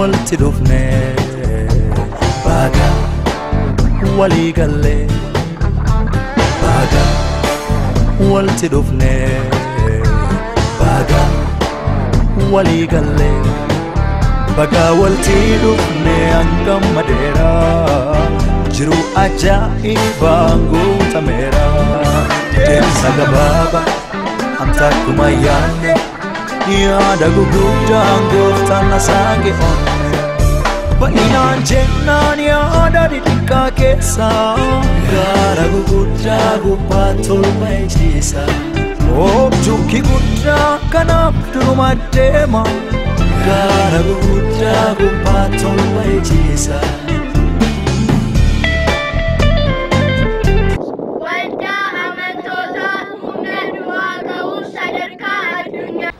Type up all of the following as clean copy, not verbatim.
Walitti dhufne baga walii galle baga walitti dhufne baga walii galle baga walitti dhufne hangammadeera jiru ajaa'ibaan guutameera deemsa gabaabaa antakkuma yaadne yaada guguddaan gooftaan na saaqe onne bal'inaan jennaan yaada xixiqqaa keessa gaara guguddaa gubbaa tolma ijjiisa oobjukki guddaa kanaaf duruma deema gaara guguddaa gubbaa tolma ijjiisa. Waldaa amantoota humna du'aa ka'uu sadarkaa addunyaa.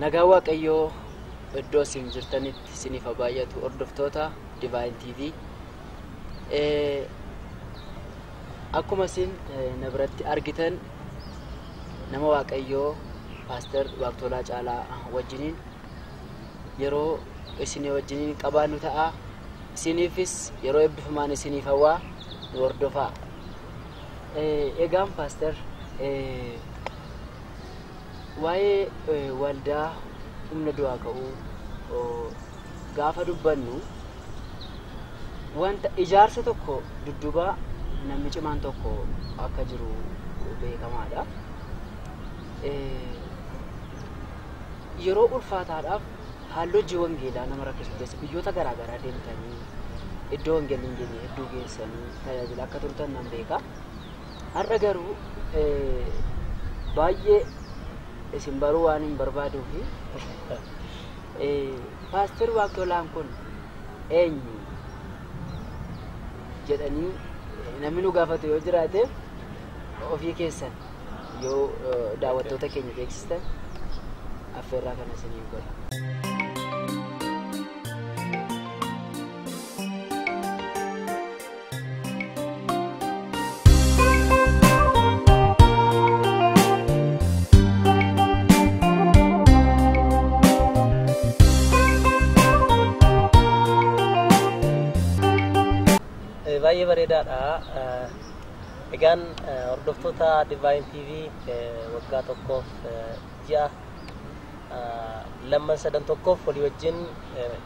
Nagaa Waaqayyoo iddoo isin jirtanitti isiniif haa baay'atu hordoftoota Divine TV. Akkuma isin na biratti argitan nama Waaqayyoo Paaster Waaqtolaa Caalaa wajjiniin yeroo isinii wajjiniin qabaannu ta'a. Isiniifis yeroo eebbifamaan isiniif hawwaa nu hordofaa. Egaan Paaster waa'ee waldaa humna du'aa ka'uu gaafa dubbannu wanta ijaarsa tokko dudduuba namni cimaan tokko akka jiru beekamaadha. Yeroo ulfaataadhaaf haalli hojii wangeelaa nama rakkisu keessa biyyoota garaagaraa deemtanii iddoo wangeelli hin geenye hedduu geessanii tajaajila akka turtan nan beeka. Har'a garuu baay'ee isin baruu waan hin barbaaduu fi Paaster Waaqtolaan kun eenyu jedhanii namni nu gaafatu yoo jiraate ofii keessan yoo daawwattoota keenya beeksistan affeerraa kana isiniif godha. Baay'ee bareedaadha. Egaan hordoftoota Divine TV waggaa tokkoof ji'a lamman sadan tokkoof walii wajjin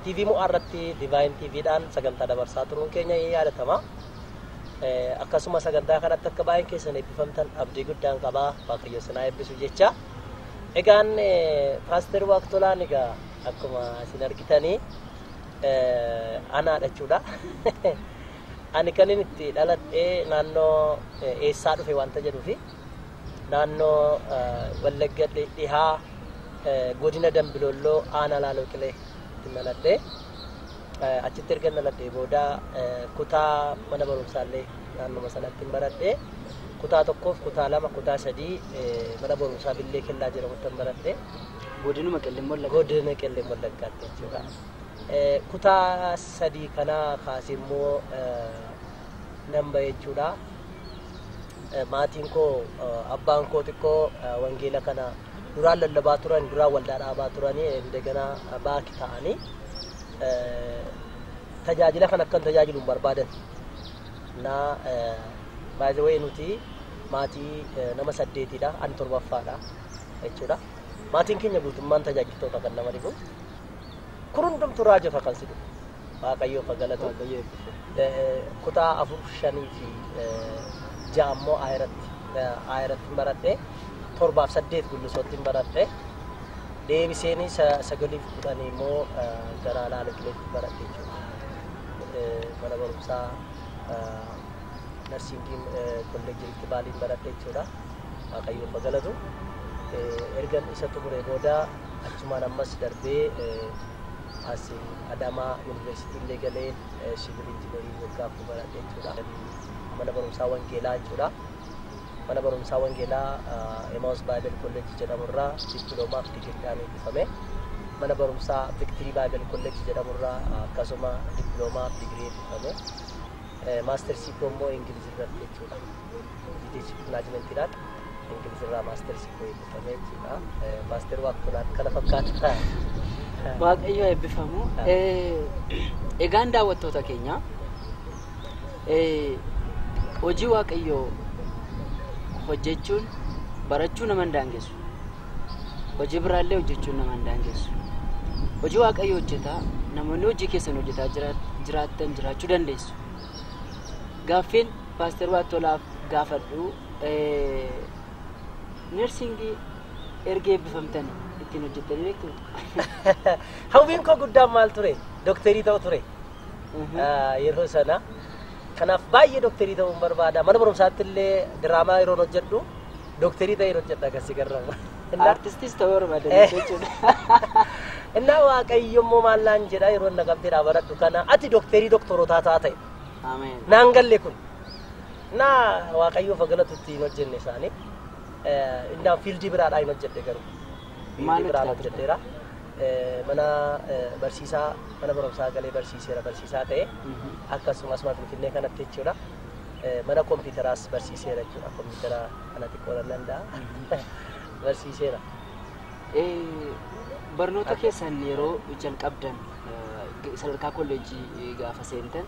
TV mo'aa irratti Divine TVdhaan sagantaa dabarsaa turuun keenya ni yaadatama. Akkasuma sagantaa kanatti akka baay'een keessan eebbifamtan abdii guddaan qabaa Waaqayyo isin haa eebbisu jecha. Egaan Paaster Waaqtolaan egaa akkuma isin argitanii anaadha jechuudha. Ani kan inni itti dhaladhee naannoo eessaa dhufe wanta jedhuufi naannoo Wallagga dhihaa godina Dambilolloo aanaa Laaloo Qilee itti dhaladhee achitti erga dhaladhee booda kutaa mana barumsaallee naannoma sanatti baradhee kutaa tokkoof kutaa lama kutaa sadii mana barumsaa Billee Kellaa jedhamutti baradhee. Godinuma Qellem Wallaggaa. Godina Qellem Wallaggaatti jechuudha. Kutaa sadii kana kaasee immoo nan bahe jechuudha. Maatiin koo abbaan koo xiqqoo wangeela kana duraan lallabaa turan duraan waldaa dhaabaa turanii indegana baaki ta'anii tajaajila kan akkan tajaajilu hin barbaadan. Na by the way nuti maatii nama saddeetidha ani torbaffaadha jechuudha. Maatiin keenya guutummaan tajaajiltoota kan nama dhibu. Kun hundumtuu raajota kan si dhufu. Waaqayyoof haa galatu. Kutaa 4, 5 fi 6 immoo ayiratti baradhee 7 fi 8 gullisootti baradhee deebiseenii 9 fi 10 immoo gara Laaloo Qileetti baradhee jechuudha. Mana barumsaa narsiingii kolleejjiitti baaliin baradhee jechuudha. Waaqayyoof haa galatu. Ergan isa xumuree booda achumaan ammas darbee As Adaamaa Yuunivarsiitii illee galee civil engineering waggaa 4 baradhe jechuudha. Mana barumsaa Wangeelaa jechuudha. Mana barumsaa Wangeelaa Emmaus Bible College jedhamurraa dippiloomaa fi digiriidhaan eebbifame. Mana barumsaa Victory Bible College jedhamurraa akkasuma dippiloomaa fi digirii eebbifame. Maastersii koo immoo Ingiliz irratti jechuudha. Leadership managementiidhaan Ingiliz irraa maastersii koo eebbifame jechuudha. Paaster Waaqtolaan kana fakkaata. Waaqayyo eebbifamu. Egaan daawwattoota keenya, hojii Waaqayyoo hojjechuun barachuu nama hin daangessu. Hojii biraallee hojjechuun nama hin daangessu. Hojii Waaqayyoo hojjetaa namoonni hojii keessan hojjetaa jiraattan jiraachuu dandeessu. Gaaffiin Paaster Waaqtolaaf gaafadhu, neersingii erga eebbifamtanii ittiin hojjettanii beektu? Hawwiin koo guddaan maal ture? Dookterii ta'u ture. Yeroo sana. Kanaaf baay'ee dookterii ta'uun barbaada. Mana barumsaatti illee diraamaa yeroon hojjedhu dookterii ta'ee hojjedha akkasii garraama. Artistis ta'uu barbaadan jechuudha. Innaa Waaqayyo immoo maal naan jedha yeroo na qabdeedhaa baradhu kana, ati dookterii dooktorootaa ta'a ta'e. Ameen. Naan galle kun. Naa Waaqayyoof galatu itti hin hojjenne isaanii. Innaa fiildii biraadhaa hin hojjedhe garuu. Maal Fiildii biraan hojjetaa? Hojjedheera. Mana barsiisaa, mana barumsaa galee barsiiseera, barsiisaa ta'e, akkasumas Finfinnee kanatti jechuudha. Mana kompiitaraas barsiiseera jechuudha. Kompiitara kana xiqqoo nan danda'a. Barsiiseera. Barnoota keessan yeroo jalqabdan, sadarkaa kolleejjii gaafa seentan,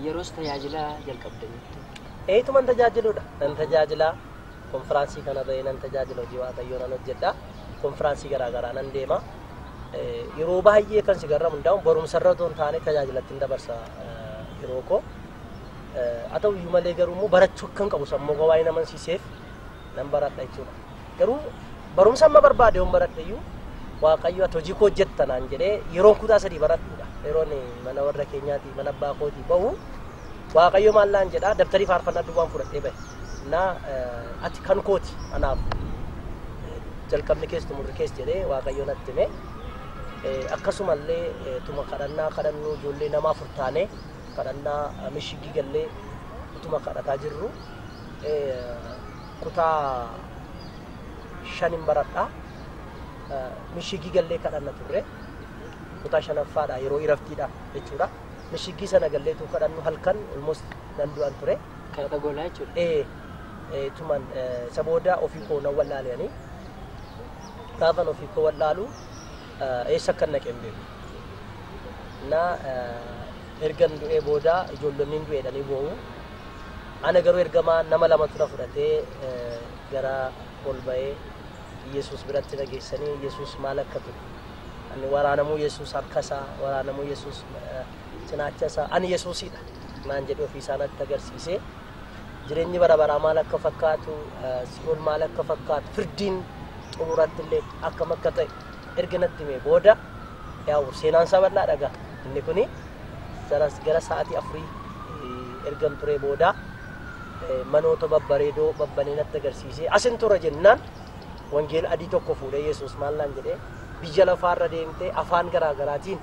yeroos tajaajila jalqabdanitti? Eetuman tajaajiluudha. Nan tajaajila, konfiraansii kana bahee nan tajaajila, hojii Waaqayyoo nan hojjedha. Konfiraansii garaa garaa nan deema. Yeroo baay'ee kan si garramu hundaa'u barumsa irra otoo hin taane tajaajilatti hin dabarsa yeroo koo. Haa ta'u iyyuu malee garuu immoo barachuu akkan qabu sammuu koo waa'ee amansiiseef nan baradha jechuudha. Garuu barumsa amma barbaade yoon baradhe iyyuu, Waaqayyo ati hojii koo hojjetta naan jedhee yeroon kutaa 3 baradhuudha. Yeroon mana warra keenyaatii, mana abbaa kootii bahu, Waaqayyo maal naan jedhaa, dabtarii faarfannaa duwwaan fudhadhee bahe. Naa ati kan kooti, anaaf jalqabni keessa xumurri keessa jedhee Waaqayyo natti hime. Akkasumallee tuma kadhannaa kadhannuu, ijoollee nama 4 taanee kadhannaa mishigii gallee utuma kadhataa jirru, kutaa 5n baradhaa. Mishigii gallee kadhanna turre, kutaa shanaffaadha, yeroo iraftiidha jechuudha. Mishigii sana galleetu kadhannu, halkan almost nan du'an ture. Kadhata golaa jechuudha. Tuman isa booda ofii koo nan wallaalanii, gaafan ofii koo wallaalu eessa akkan naqe hin beeku. Na ergan du'ee booda ijoollonni hin du'eedhanii boo'u. Ana garuu ergamaa nama lamatu na fudhatee gara ol ba'ee Yesuus biratti na geessanii, Yesuus maal akka ture, ani waraanamuu Yesuus harka isaa, waraanamuu Yesuus cinaacha isaa, ani Yesuusidha naan jedhee ofii isaa natti agarsiisee, jireenyi bara baraa maal akka fakkaatu, si'ool maal akka fakkaatu, firdiin xumuratti illee akkam akka ta'e erga natti himee booda, yaa'u seenaan isaa bal'aa dhagaa inni kuni, gara sa'aatii 4 ergan ture booda manoota babbareedoo babbanee natti agarsiisee, asin tura jennaan, wangeela adii tokko fuudhee Yesuus maal naan jedhee, biyya lafaarra deemtee afaan garaa garaatiin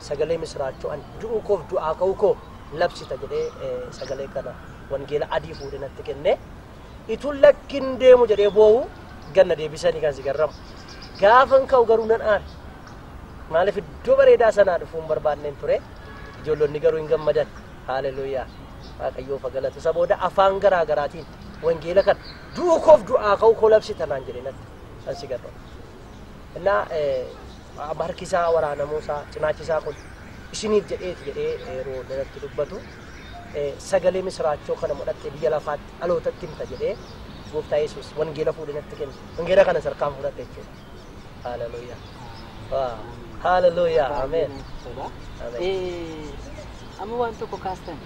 sagalee misiraachoo ani du'uu koof du'aa ka'uu koo labsita jedhee, sagalee kana wangeela adii fuudhee natti kenne. Ituun lakkin deemu jedhee boo'u ganna deebisanii kan si garramu. Gaafan ka'u garuu nan aare. Maaliif iddoo bareedaa sanaa dhufuu hin barbaanneen ture. Ijoollonni garuu hin gammadan. Haaleluyyaa. Waaqayyoof galatu. Isa booda afaan garaa garaatiin wangeela kana du'uu koof du'aa ka'uu koo labsita naan jedhee natti kan si garramu. Innaa harki isaa waraanamuu isaa, cinaachi isaa kun isiniif jedheeti jedhee yeroo natti dubbatu, sagalee misiraachoo kana modhattee biyya lafaatti dhalootatti himta jedhee gooftaa Yesuus wangeela fuudhee natti kenne. Wangeela kana sarkaan fudhadhe jechuudha. Haaleluyyaa. Haaleluyyaa. Ameen. Ameen. Amma waan tokko kaastan,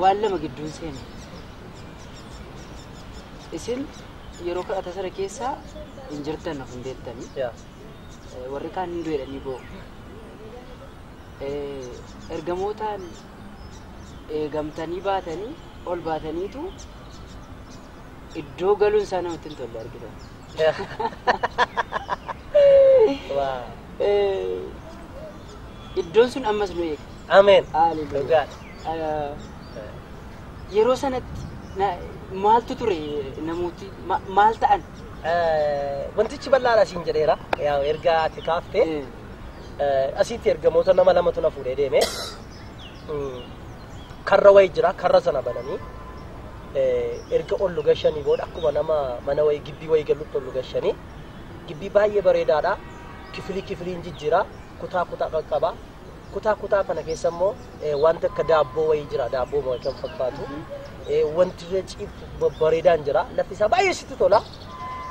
waan lama gidduun seene. Isin yeroo kadhata sana keessa hin jirtan, of hin beektanii. Warri kaan hin du'edhanii boo'u. Ergamootaan eegamtanii baatanii ol baataniitu iddoo galuun isaa namatti hin tolle argitan. Wow. Iddoon sun ammas nu eega. Ameen. Hallelujah. Yeroo sanatti maaltu ture namooti maal ta'an? Wantichi bal'aadha siin jedheera. Yaa erga ati kaaftee asitti ergamoota nama lamatu na fuudhee deeme. Karra wayii jira, karra sana bananii erga ol gashanii booda akkuma nama mana wayii gibbii wayii galutti ol gashanii gibbii baay'ee bareedaadha. Kifilii kifiliin jijjiira, kutaa kutaa qaqqaba. Kutaa kutaa kana keessa immoo wanta akka daabboo wayii jira, daabboo wayii kan fakkaatu. Wanti ciiftu bareedaan jira. Lafti isaa baay'ee sitti tola.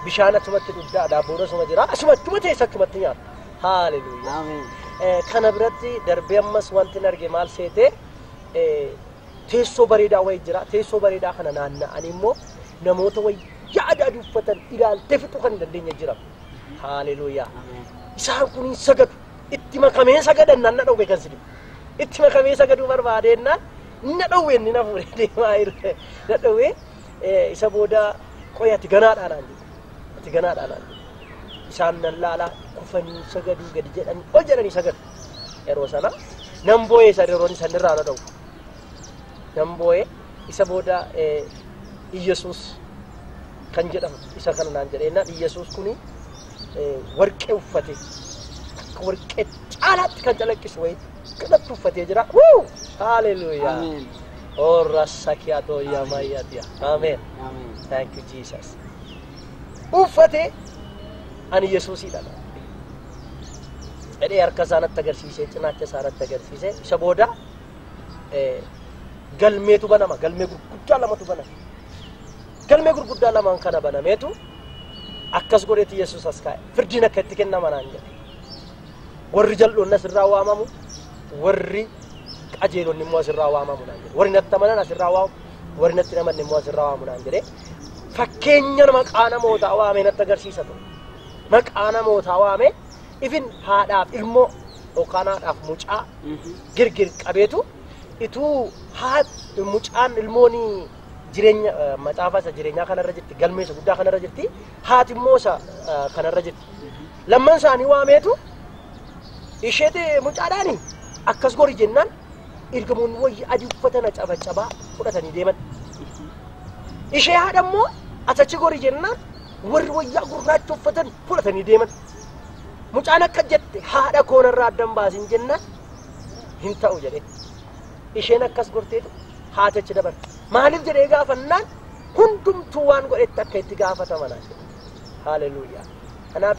Bishaan achumatti dhugdaa, daabboon asuma jira. Asumatti teessa achumatti nyaata. Haaleluyyaa. Kana biratti darbee ammas wanti hin arge maal seetee teessoo bareedaa wayii jira. Teessoo bareedaa kana naanna'anii immoo namoota wayii yaada adii uffatan ilaaltee fixuu kan hin dandeenye jira. Haaleluyyaa. Isaan kun hin sagadu. Itti makamee sagadan na dhowwe kan si dhibu. Itti makamee sagaduu barbaadeenna na dhowwe inni na fuudhee deemaa jiru. Na dhowwe isa booda qoy ati ganaadhaa naan jedhu. Ati ganaadhaa naan jedhu. Isaan nan laalaa kufanii sagaduu gadi jedhanii ol jedhanii sagadu. Yeroo sana nan boo'ee isa yeroon isaan irraa na dhowwe. Nan boo'ee isa booda Iyyasuus kan jedhamu isa kana naan jedheenna Iyyasuus kuni warqee uffate. Akka warqee caalaatti kan calaqqisu wayii kanatti uffatee jira. Wuu! Haaleluyyaa. Ameen. Orra sakiyaatoo yaa maayyaatiya. Ameen. Ameen. Thank you Jesus. Uffatee ani Yesuusidha. Jedhee harka isaa natti agarsiisee cinaacha isaa natti agarsiisee isa booda galmeetu banama. Galmee gurguddaa lamatu banama. Galmee gurguddaa lamaan kana banameetu akkas godheeti Yesuus as kaa'e. Firdiin akka itti kennama naan jedhe. Warri jal'oonni asirraa waamamu, warri qajeelonni immoo asirraa waamamu naan jedhe. Warri natti amanan asirraa waamamu, warri natti hin amanne immoo asirraa waamamu naan jedhe. Fakkeenya maqaa namootaa waamee natti agarsiisa ture. Maqaa namootaa waamee ifin haadhaaf ilmoo yookaan haadhaaf mucaa girgir qabeetu ituu haadha mucaan ilmoon jireenya macaafa isa jireenyaa kanarra jirti, galmee isa guddaa kanarra jirti, haati immoo isa kanarra jirti. Lamman isaanii waameetu isheeti mucaadhaani akkas gori jennaan ergamoonni wayii adii uffatan cabacabaa fudhatanii deeman. Ishee haadha immoo achi gori jennaan warri wayyaa gurraacha uffatan fudhatanii deeman. Mucaan akka jette haadha koonarraa addan baasin jennaan hin ta'u jedhee. Isheen akkas gorteetu haati achi dabarte. Maaliif jedhee gaafannaan hundumtuu waan godhetti akka itti gaafataman jedhe. Haaleluyyaa. Kanaaf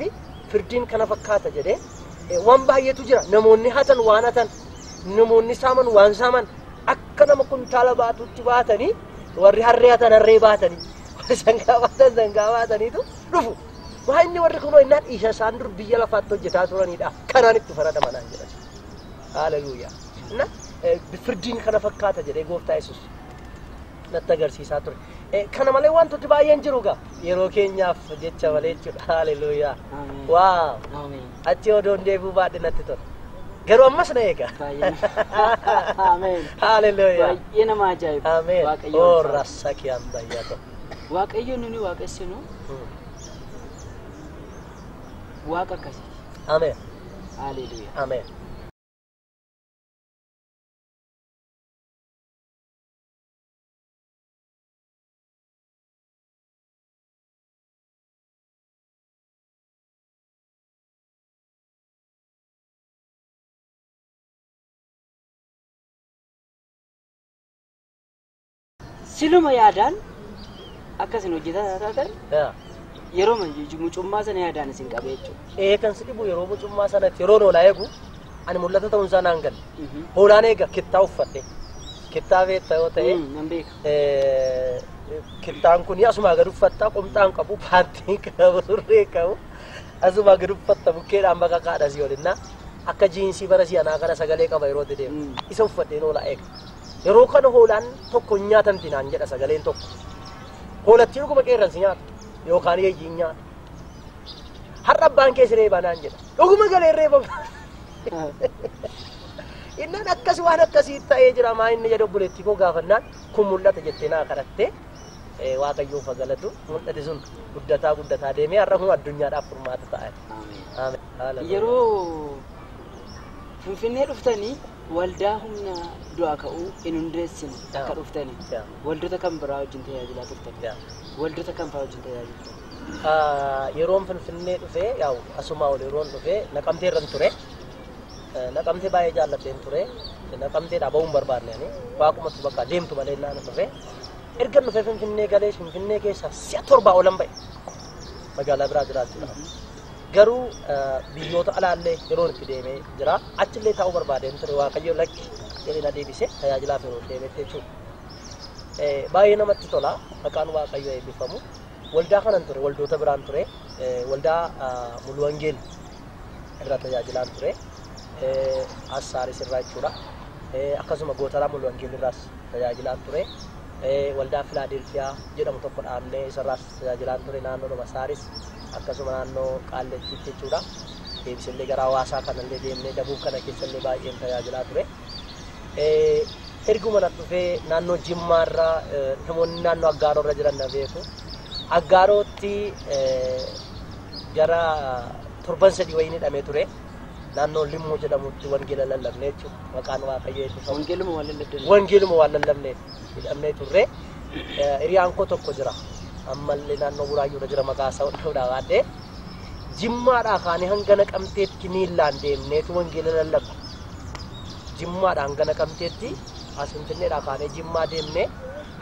firdiin kana fakkaata jedhee waan baay'eetu jira. Namoonni hatan waan hatan, namoonni saaman waan saaman akka nama kuntaala baatutti baatanii warri harree hatan harree baatanii warri sangaa baatan sangaa baataniitu dhufu. Waa inni warri kunoo innaan isa isaan dur biyya lafaatti hojjetaa turanidha. Kanaan itti faradaman jedhan. Haaleluyyaa. Na firdiin kana fakkaata jedhee gooftaa Yesuus natti agarsiisaa ture. Kana malee wantooti baay'een jiru gaa yeroo keenyaaf jecha malee jechuudha. Haaleluyyaa. Waaw. Achi odoon deebi'uu baadhe natti tola. Garuu ammas na eega. Ameen. Haaleluyyaa. Baay'ee nama ajaa'iba. Ameen. Orra sakiyaan baay'ato. Waaqayyo nuni waaqessinu waaqa akkasiiti. Ameen. Haaleluyyaa. Ameen. Siluma yaadaan akkasin hojjetaa taatan yeroo mucummaa sana yaadaan isin qabee jechuudha. Kan si dhibu yeroo mucummaa sanatti yeroo hoolaa eegu ani mul'ata ta'uun isaa naan galle. Hoolaan eega kittaa uffadhe. Kittaa beektaa yoo ta'e Nan beeka. Kittaan kun asumaa gad uffattaa qomxaan qabu paantii qabu surree qabu asumaa gad uffatta bukkeedhaan baqaqaadha si olinnaa akka jiinsii bara si'anaa kana sagalee qaba yeroo itti deemu. Isa uffadheen hoolaa eega. Yeroo kana hoolaan tokko hin nyaatamti naan jedha sagaleen tokko. Hoolattii dhuguma qeerransi nyaata yookaan yeeyyiin nyaata. Har'a abbaan kee si reeba naan jedha. Dhuguma galee reebama. Innaan akkas waan akkasii ta'ee jira maa inni jedhe obboleettii koo gaafannaan kun mul'ata jettee naa kadhattee Waaqayyoof galatu mul'ati sun guddataa guddataa deemee har'a kun addunyaadhaaf furmaata ta'a. Ameen. Yeroo Finfinnee dhuftanii waldaa humna du'aa ka'uu hin hundeessine akka dhuftanii waldoota kan biraa wajjin tajaajilaa turtan. Waldoota kan fa'aa wajjin tajaajiltan. Yeroon Finfinnee dhufee yaa'u asumaa ol yeroon dhufee Naqamtee irran ture. Naqamtee baay'ee jaalladheen ture. Naqamteedhaa ba'uun barbaadne ani waaqumatti bakka deemtu malee naan dhufe. Erga dhufee Finfinnee galee Finfinnee keessaa si'a 7 olan ba'e magaalaa biraa jiraachuudhaaf. Garuu biyyoota alaallee yeroon itti deemee jira. Achillee taa'uu barbaadeen ture Waaqayyo lakki jedhee na deebise tajaajilaaf yeroo deemetti jechuudha. Baay'ee namatti tola. Maqaan Waaqayyoo eebbifamu. Waldaa kanan ture, waldoota biraan ture. Waldaa Muluu Wangeel irraa tajaajilaan ture. Assaaris irraa jechuudha. Akkasuma Gootaraa Muluu Wangeel irraas tajaajilaan ture. Waldaa Filaadelfiyaa jedhamu tokko dhaabnee isarraas tajaajilaan ture naannoodhuma Saaris akkasuma naannoo Qaallettiitti jechuudha. Deebisillee gara hawaasaa kanallee deemnee Dabuuf kana keessallee baay'een tajaajilaa ture. Erguma na dhufee naannoo Jimmaarraa namoonni naannoo Aggaaroorra jiran na beeku. Aggaarootti gara torban 3 wayii hidhamee ture. Naannoo Limmuu jedhamutti wangeela lallabne jechuudha. Maqaan Waaqayyoo eebbifamu. Wangeeluma waan lallabne. Wangeeluma waan lallabne hidhamnee turre. Hiriyaan koo tokko jira. Ammallee naannoo Buraayyuudha jira maqaa isaa hodhuudhaa baadhee. Jimmaadhaa kaanee hanga Naqamteetti miillaan deemneetu wangeela lallabne. Jimmaadhaa hanga Naqamteetti as Finfinneedhaa kaanee Jimmaa deemnee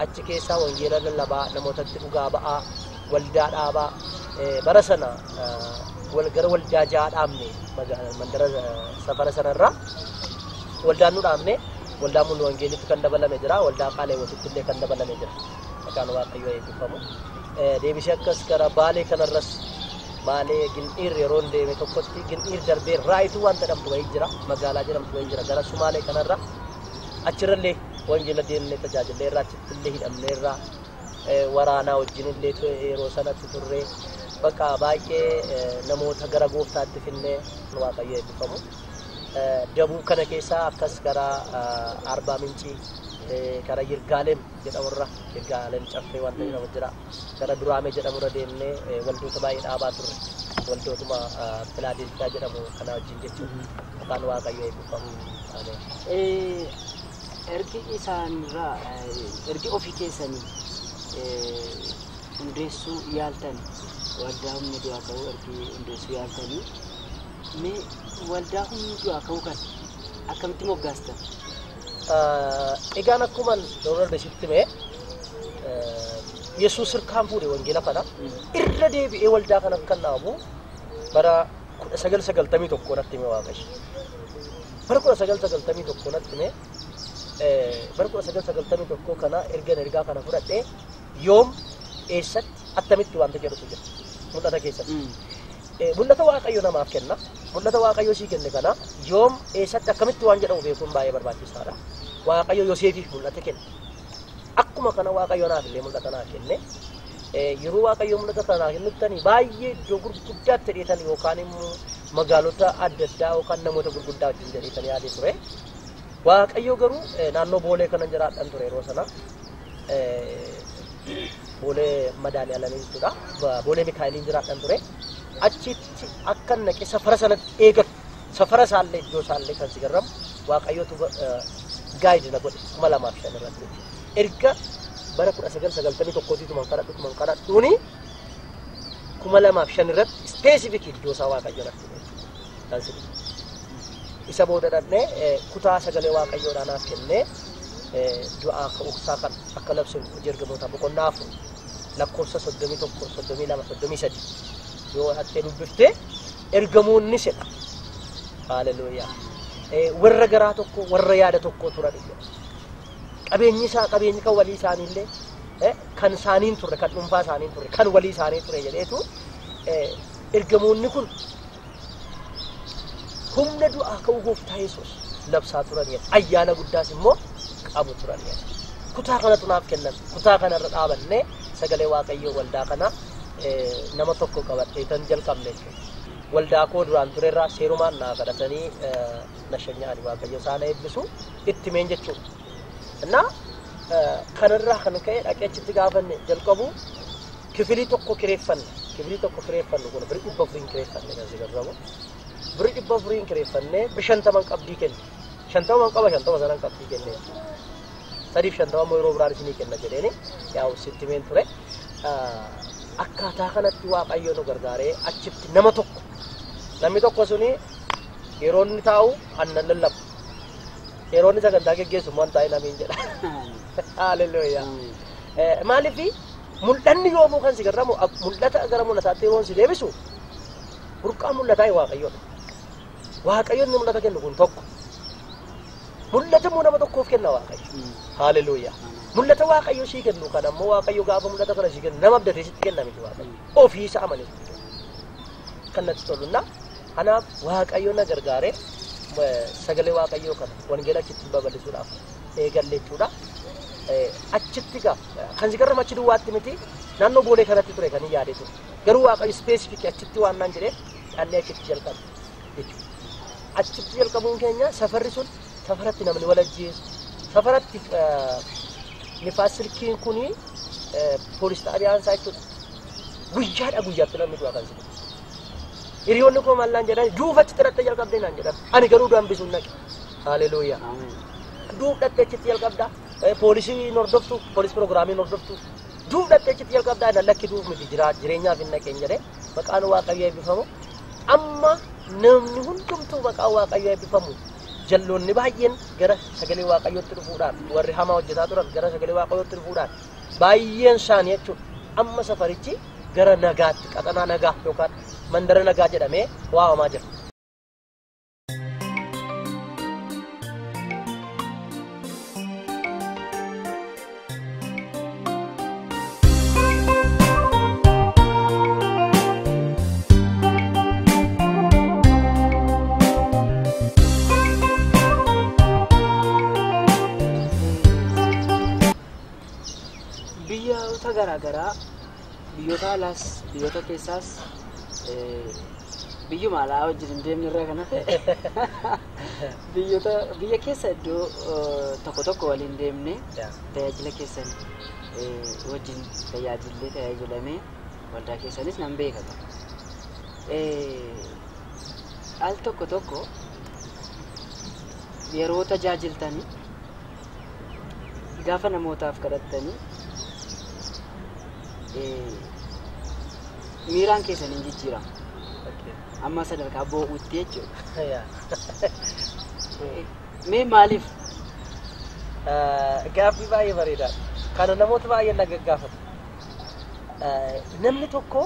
achi keessaa wangeela lallabaa namootatti dhugaa ba'aa waldaa dhaabaa bara sana gara waldaa 6 dhaabne mandara safara sanarraa waldaan nu dhaabne waldaa Muluu Wangeelitti kan dabalame jira waldaa Qaaleewwatitti illee kan dabalame jira. Maqaan Waaqayyoo eebbifamu. Deebisee akkas gara Baalee kanarras Baalee Gindhiir yeroon deeme tokkotti Gindhiir darbee Raayituu waan jedhamtu wayii jira magaalaa jedhamtu wayii jira gara Sumaalee kanarra achirrallee wangeela deemnee tajaajilleerra achitti illee hidhamneerra waraanaa wajjin illee yeroo sanatti turre bakka baay'ee namoota gara gooftaatti finnee Waaqayyo eebbifamu. Dabuu kana keessaa akkas gara Arbaa Mincii gara Yirgaalem jedhamurra Yirgaalem Caffee wanta jedhamu jira gara Duraamee jedhamurra deemnee waldoota baay'ee dhaabaa turre waldootuma Filaadelfiyaa jedhamu kana wajjin jechuudha. Maqaan Waaqayyoo eebbifamu. Ameen. Ergi isaanirraa ergi ofii keessanii hundeessuu yaaltan waldaa humna du'aa ka'uu ergi hundeessuu yaaltanii mee waldaa humna du'aa ka'uu kan akkamitti moggaastan? Egaan akkuma yeroo darbe sitti hime Yesuus hirkaan fuudhe wangeela kana irra deebi'ee waldaa kana kan dhaabu bara 1991 natti hime Waaqayyo. Bara 1991 natti hime bara 1991 kana ergan ergaa kana fudhadhee yoom eessatti attamitti wanta jedhutu jira mul'ata keessatti. Mul'ata Waaqayyo namaaf kenna. Mul'ata Waaqayyo sii kenne kana yoom eessatti akkamitti waan jedhamu beekuun baay'ee barbaachisaadha. Waaqayyo Yoseefiif mul'ata kenne. Akkuma kana Waaqayyo naaf illee mul'ata naa kenne. Yeroo Waaqayyo mul'ata kana naa kennuttani baay'ee iddoo gurguddaatti dheetan yookaan immoo magaalota adda addaa yookaan namoota gurguddaa wajjin jedheetan yaadee ture. Waaqayyo garuu naannoo Boolee kana jiraadhan ture yeroo sana. Boolee Madaaliyalamii jechuudha. Boolee Mikaa'eliin jiraadhan ture. Achitti akka naqe safara sanatti eegatu. Safara isaallee iddoo isaallee kan si garramu Waaqayyootu gaayid na godhe 2005 irratti jechuudha. Erga bara 1991 tuman kadhadhuuni 2005 irratti ispeesifik iddoo isaa Waaqayyo natti jechuudha. Kan si isa booda dhaqnee kutaa sagalee Waaqayyoodhaa naaf kennee du'aa ka'uusaa kan akka labsuun hojii ergamootaa boqonnaa 4 lakkoofsa 31 32 33 yoo hattee dubbiftee ergamoonni sedha. Haleluuyaa. Warra garaa tokko warra yaada tokko turan jedha. Qabeenyi isaa qabeenyi kan walii isaaniillee kan isaaniin turre kan dhuunfaa isaaniin turre kan walii isaanii ture jedheetu ergamoonni kun humna du'aa ka'uu gooftaa Yesuus labsaa turan jedha. Ayyaana guddaas immoo qabu turan jedha. Kutaa kanatu naaf kennan kutaa kanarra dhaabannee sagalee Waaqayyoo waldaa kana nama tokko qabadhee kan jalqabne jechuudha. Waldaa koo duraan turerraa seerumaan naa kadhatanii na shanya'ani Waaqayyo isaan eebbisu itti meen jechuudha. Innaa Kanarraa kan ka'e dhaqee achitti gaafanne jalqabu kifilii tokko kireeffanne. Kifilii tokko kireeffannu kun birrii 400 kireeffanne kan si gargaaru. Birrii 400 kireeffanne birrii 50 qabdii kenne. 50 qaba 50 sanan qabdii kenne. 350 immoo yeroo biraan isinii kenna jedheeni yaa'u sitti meen ture. Akkaataa kanatti Waaqayyo nu gargaaree achitti nama tokko namni tokko suni yeroo inni taa'u annan lallabu. Yeroo inni sagantaa geggeessu immoo an taa'e namiin jedha. Haaleluyyaa. Maaliif mul'anni yoomuu kan si gargaaru mul'ata gara mul'ataatti yeroo si deebisu burqaa mul'ataa Waaqayyoodha. Waaqayyoon inni mul'ata kennu kun tokko. Mul'ata immoo nama tokkoof kenna Waaqayyo. Haaleluyyaa. Mul'ata Waaqayyo sii kennu kan ammoo Waaqayyo gaafa mul'ata kana sii kennu nama abdatee sitti kenna miti Waaqayyo. Ofii isaa amanee sitti kenna. Kan natti tolunnaa kanaaf Waaqayyo na gargaaree sagalee Waaqayyoo kana wangeela achitti babal'isuudhaaf eegalle jechuudha. Achitti gaa kan si garramu achi duwwaatti miti naannoo boolee kanatti ture kan hin yaadee ture. Garuu Waaqayyo ispeesifikii achitti waan naan jedheef dhaallee achitti jalqabe jechuudha. Achitti jalqabuun keenya safarri sun safaratti namni wal ajjeesu safaratti nifaas silkiin kuni poolis xaabiyaan isaa jechuudha. Guyyaadha guyyaatti namni du'a kan si godhu. Hiriyoonni koo maal naan jedhan duufa achitti hidhattee jalqabdee naan jedhan. Ani garuu du'a hambisuun naqe. Haaleluyyaa. Duuf dhattee achitti jalqabdaa. Poolisii hin hordoftu, poolis piroogiraamii hin hordoftu. Duuf dhattee achitti jalqabdaa na lakki duuf miti jira jireenyaaf hin naqeen jedhee maqaan Waaqayyoo eebbifamu. Amma namni hundumtuu maqaan Waaqayyoo eebbifamu. Jalloonni baay'een gara sagalee Waaqayyootti dhufuudhaan warri hamaa hojjetaa turan gara sagalee Waaqayyootti dhufuudhaan baay'een isaanii jechuudha. Amma safarichi gara nagaatti qaxanaa nagaa yookaan mandara nagaa jedhamee waamamaa jira. Biyyoota garaagaraa biyyoota alaas biyyoota keessaas biyyuma alaa wajjin hin deemne irraa kana ta'e biyyoota biyya keessa iddoo tokko tokko waliin deemne tajaajila keessan wajjin tajaajillee tajaajilamee waldaa keessanis nan beeka. Al tokko tokko yeroo tajaajiltanii gaafa namootaaf kadhattanii miiraan keessan hin jijjiiramu. Amma sadarkaa boo'utti jechuudha. Mee maaliif? Gaaffii baay'ee bareedaadha. Kana namoota baay'een na gaggaafatu. Namni tokko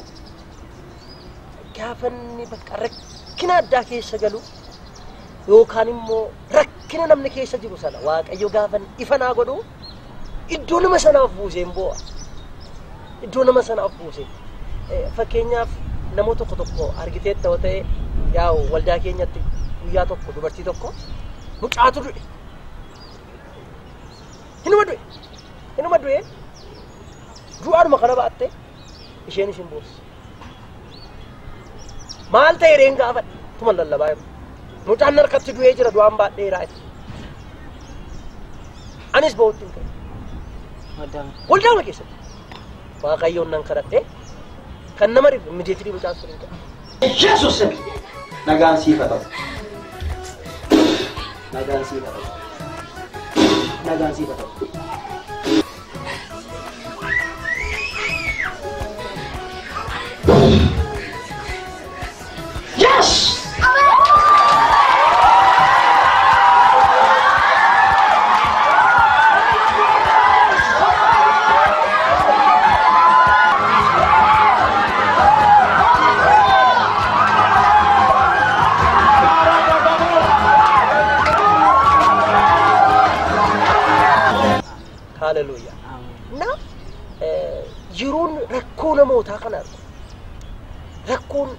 gaafa inni bakka rakkina addaa keessa galu yookaan immoo rakkina namni keessa jiru sana Waaqayyo gaafa ifa naa godhu iddoo nama sanaaf buusee hin boo'a. Iddoo nama sanaaf buusee. Fakkeenyaaf namoota tokko tokko argiteetta yoo ta'e yaa'u waldaa keenyatti guyyaa tokko dubartii tokko mucaatu du'e. Hinuma du'e. Hinuma du'e. Du'aadhuma kana baatte isheen isin boossi. Maal ta'e reen gaafadhe tuma lallabaa jiru. Mucaan harkatti du'ee jira du'aan baadheeraa jetti. Anis ba'utti hin ka'e. Waldaama keessatti. Waaqayyoon nan kadhadhe kan nama dhibu immediately mucaan sun hin ka'e. Yesuus nagaan siif haa ta'u. Nagaan siif haa ta'u. Nagaan siif haa ta'u. Yes! Hallelujah. Na yeroon rakkoo namootaa kana argu rakkoon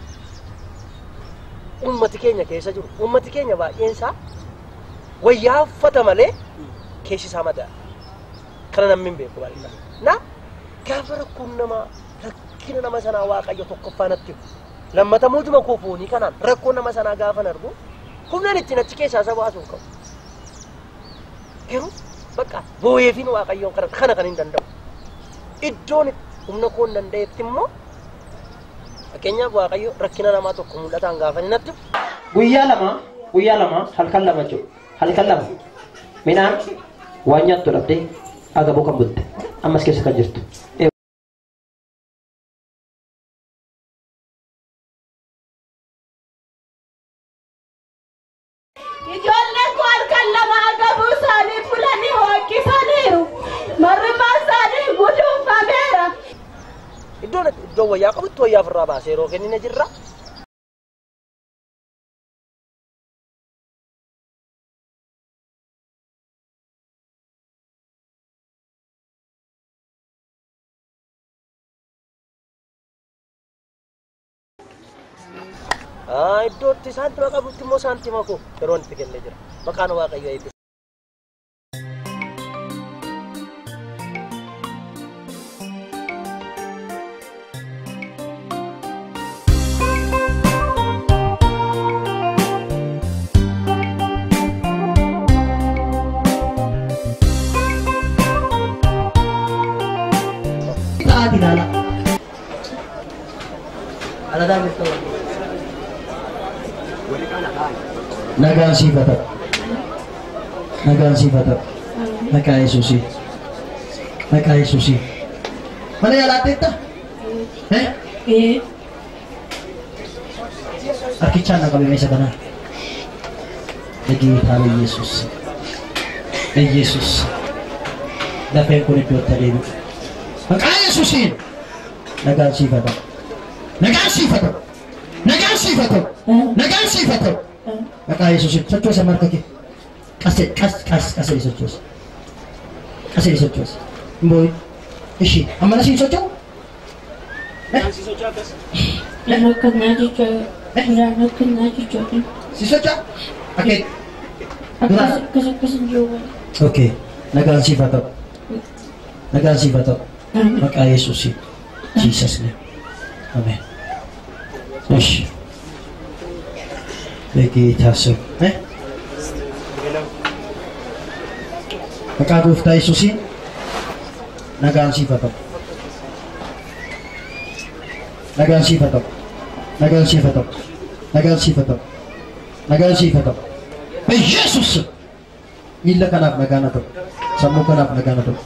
uummati keenya keessa jiru uummati keenya baay'een isaa wayyaa uffata malee keessi isaa madaa kana namni hin beeku baay'inaan. Na gaafa rakkoon namaa rakkina nama sanaa Waaqayyo tokkoffaa natti himu lammata mootuma koo foonii kanaan rakkoo nama sanaa gaafa argu humnaan ittiin achi keessaa isa baasuu hin qabu. Garuu Bakka boo'eefiin Waaqayyoon kadhata kana kan hin danda'u. Iddoon humna koo hin danda'etti immoo fakkeenyaaf Waaqayyo rakkina namaa tokko mul'ataan gaafa inni natti. Guyyaa lama halkan lama jechuudha. Halkan lama midhaan waan nyaattu dhabdee agaboo kan bulte ammas keessa kan jirtu. Ijoolleen koo halkan lama agabuu isaanii fulanii hooqqisaniiru. Marrimaan isaanii guduunfameera. Iddoo wayyaa qabutti wayyaa ofirraa baasee yeroo kennine jirra. Iddootti saantima qabutti immoo saantima koo yeroo itti kennee jira. Maqaan Waaqayyoo eebbisu. Taati ilaala. Aladaa jirtu. Nagaan siif haa ta'u. Nagaan siif haa ta'u. Maqaa Yesuusii. Maqaa Yesuusii. Mana yaalaatteetta? Harkichaan na qabe meeshaa kanaa. በጌታ በኢየሱስ በኢየሱስ lafeen kun iddootti adeemu. Maqaa Yesuusiin nagaan siif haa ta'u. Nagaan siif haa ta'u. Nagaan siif haa ta'u. Nagaan siif haa ta'u. Maqaa Yesuusiin sochoosa marka kee. Qasee qas qas qasee sochoosa. Qasee sochoosa. Mbooyi. Ishi amma nasiin socho'u? Si socho'a? Okey. Okey. Nagaan siif haa ta'u. Nagaan siif haa ta'u. Maqaa Yesuusiin. Jesus name. Amen. እሺ በጌታ ስም maqaa gooftaa Yesuusiin nagaan siif haa ta'u. Nagaan siif haa ta'u. Nagaan siif haa ta'u. Nagaan siif haa ta'u. Nagaan siif haa ta'u. በኢየሱስ ስም miilla kanaaf nagaan haa ta'u. Sammuu kanaaf nagaan haa ta'u.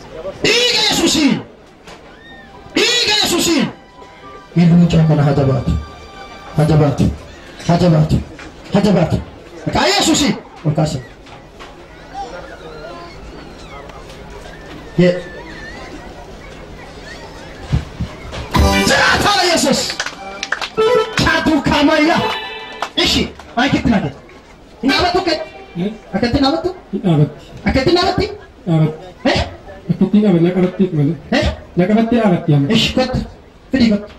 Dhiiga Yesuusiin. Dhiiga Yesuusiin. Miilli mucaa kana haa jabaatu. Haa jabaatu. Haa jabaatu. Haa jabaatu. Maqaa Yesuusiin ol kaasa. Jiraata Yesuus. Chaatu kaamaya. Ishi maayikitti naage. Hin dhaabattu kee? Akkatti hin dhaabattu? Hin dhaabatti. Akkatti hin dhaabatti? Dhaabatti. Akkatti hin dhaabattu naqabattee malee. Naqabattee dhaabatti amma. Ishi kottu. Fidii kottu.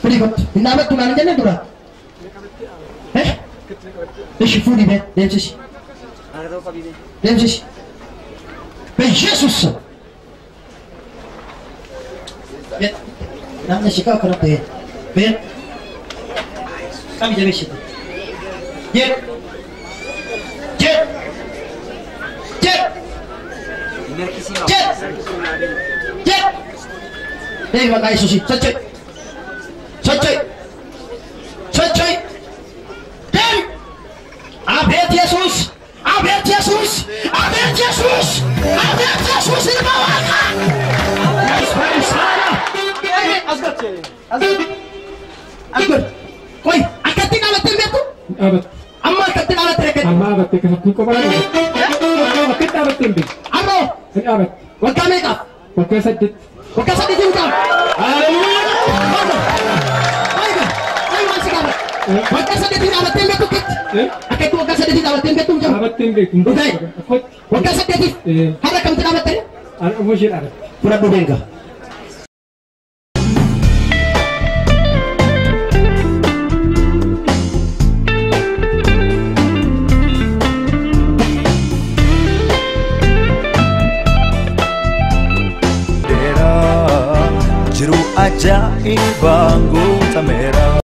Fidii kottu. Hin dhaabattu naan hin jenne dura? Ishi fuudhii bee deemsisi. Deemsisi. በኢየሱስ ስም namni si qabu kanatti bee qabi jabeessite jedh jedh jedh jedh jedh deemi maqaa Yesuusiin socho'i socho'i socho'i deemi አቤት ኢየሱስ አቤት ኢየሱስ አቤት ኢየሱስ አቤት ኢየሱስ ilma Waaqaa Asgor. Koi, akkatti dhaabattee beektu? Dhaabatti. Amma akkatti dhaabattee beektu? Amma dhaabattee akkasatti kophaa dhaabatte. Akkatti dhaabattee hin beektu. Amma Hin dhaabatti. waggaa meeqaaf? Waggaa 8. Waggaa 8 hin qabu. Haleluuyaa. Waan si gaafadha. Waggaa 8 dhaabattee hin beektu akkatti? Akkatti waggaa 8 dhaabattee hin beektu hin jiru? Dhaabattee hin beektu. Dhugaa'e. Akkatti. Waggaa 8 har'a akkamitti dhaabattee? Amma ishee dhaabatti. Fudhadhu beenga.